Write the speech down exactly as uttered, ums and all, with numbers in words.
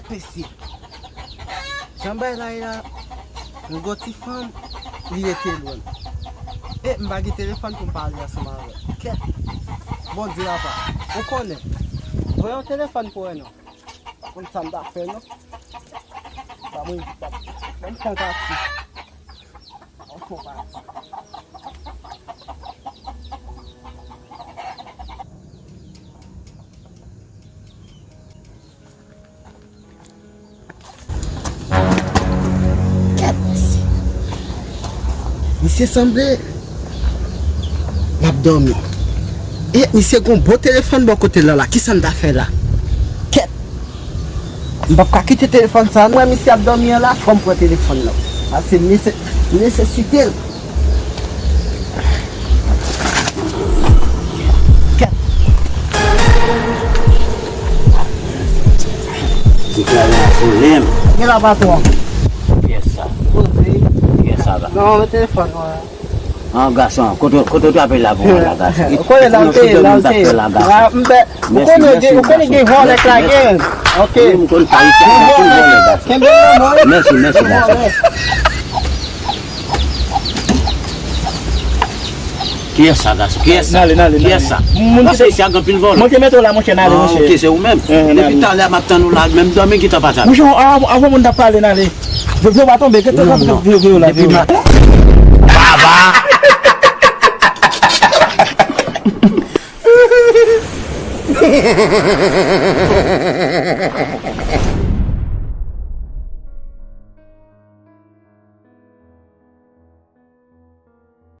Mesye, jan bagay la ye la, m gon ti fanm, li rete lwen. E m pa gen telefòn pou m pale ansanm avè l. Kèt! Bondye papa, ou konnen. Voye yon telefòn pou wè non. Pa konn sa m ta fè non. Ba mwen, ba, ban m fè yon pati. Ban m fè yon pati. Kèt, mesye. Misye sanble l ap dòmi. E misye gon bon telefòn bò kote l la la. Kisa m ta fè la? Kèt. M p ap ka kite telefòn sa. Mwen misye ap dòmi an la, fò m pran telefòn nan. Pase m nese-, m nesesite l. Kèt. Ti klavye a foule m. Gen la patwon. Kiyès sa? Poze. Kiyès sa la? Non, men telefòn mwen. An gason, kote, kote w trape la pou mwen la, gason? Ou konnen la m te ye, la m te ye. La, m te, ou konnen gen, ou konnen gen vòlè k la gen. Ok. Wi, m konn sa, isi a gen anpil vòlè, gason. Kenbe nan men w. Mèsi, mèsi, gason. Kiyès sa, gason? Kiyès sa? N ale, n ale, n ale. Kiyès sa? Paske isi a gen anpil vòlè. Mwen te mete w la, monchè, n ale, monchè. Ah, ok, se ou menm. Depi talè a m ap tann ou la, menm dòmi gentan pa sa. Monchè, avan, avan moun t ap pale, n ale. Vye, vye, w pa tonbe, gentan, gentan, vye, vye, la, vye, la. Baba!